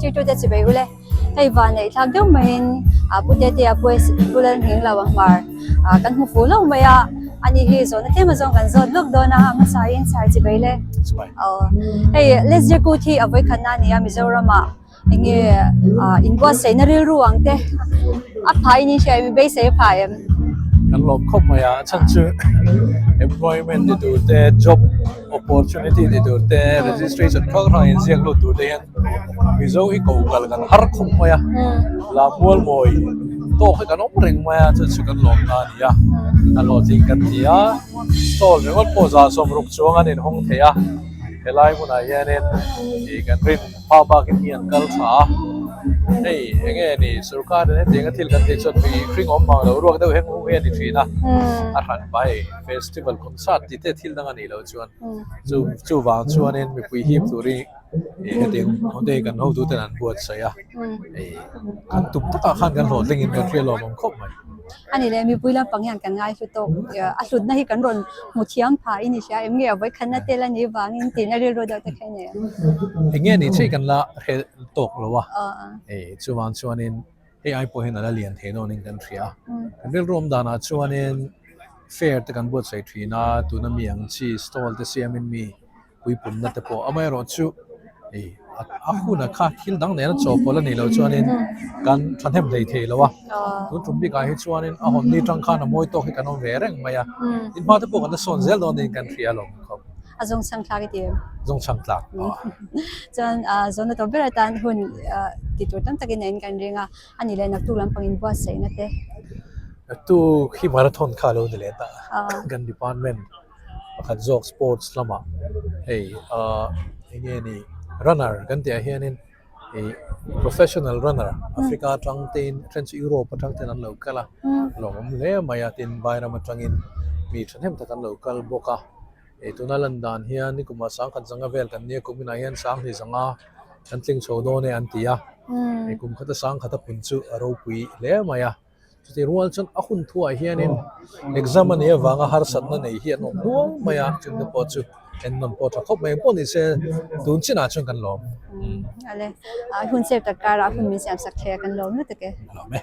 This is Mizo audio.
Thirtute chibai ule hei van neih thlak deuh maiin ah Pu Tetea Pu Pu Lalnghinglo a hmar ah kan hmu fuh lo mai a ani hi zawhna tlem azawng kan zawt lawk dawn a a hmasain char chibai le aw hei Let's Kut hi a vawikhatna a ni a Mizoramah. Enge ah inbuatsaihna rilru ang te a phah in in hria em beisei a phah em? Kan lawm khawp mai a, a chhan chu employment ti tur te, job opportunity ti tur te, registration hrang hrang inziak lut tur te hian Mizo hi ko kal kan har khawp mai a, Lammual mawi tawk hi kan awm reng mai a, chu chu kan lawm ta a ni a, a hlawhtling kan ti a, stall ringawt pawh 160 chuang an inhawng thei a, helai hmunah hianin ih kan rin. Pa bakin mi an kal tha a, hei enge ni sorkar in hetiang a thil kan tih chuan mi hring awm mang lo ruak deuh heng hung hi a ni thin a, a hran pai festival concert tih te thil dang a nih loh chuan chu chuvang chuanin mipui hip turin ih hetiang hawte hi kan hotu ten an buatsaih a, hei kan tum takah khan kan hlawhtlingin kan hria lawm awm khawp mai. A ni leh mipui lampang hian kan ngaihlu tawk a hlutna hi kan rawn hmu thiam phah i ni hria em nge a vawikhatna tel a nih vangin tiin a rilru deuh te kha i nei ang. Eng nge ni chiah kan la hre tawk lo a, hei chuvang chuanin hei ai pawh hian a la lian thei dawnin kan hria a, kan rilru awm danah chuanin fair te kan buatsaih thin a, tuna mi ang chi stall te siamin mi puipunna te pawh amaherawh chu hei a huna kha thil dang nena chawhpawlh a nih loh chuanin kan thahnem hlei thei lo a tun tum bikah hi chuanin a hawn ni tang khan a mawi tawk hi kan awm ve reng mai a tin hma te pawh kan la sawn zel dawn niin kan hria alawm khawp. A zawng chhang thlak i ti em? Zawng chhang tlak Chuan zawhna tawp ber atan hun ti tur tam takin in kan ring a, a ni leh naktuk lampang inbuatsaihna te. Naktuk hi marathon kha a lo ni leh ta kan department. Pakhat zawk sports lamah hei ahh eng nge ni runner kan tih ah hianin ih professional runner Africa atang tein a then chu Europe atang ten an lo kal a lawmawm hle mai a tin vairam atangin mi thahnem tak an lo kal bawk a ih tuna lan dan hian nikum ah sangkhat zanga vel kan nia kum inah hian sanghnih zanga kan tling chho dawn e an ti a ih kum khata sangkhat a pun chu a ropui hle mai a. Chutih rual chuan a hun thuah hianin exam a nih avanga harsatna nei hi an awm nual mai a, chungte pawh chu en nawn pawh tha khawp mai pawh ni se tun chinah chuan kan lawm. Ale, hun chep tak karah hun min siam sak thei a kan lawm lutuk e. Lawm e.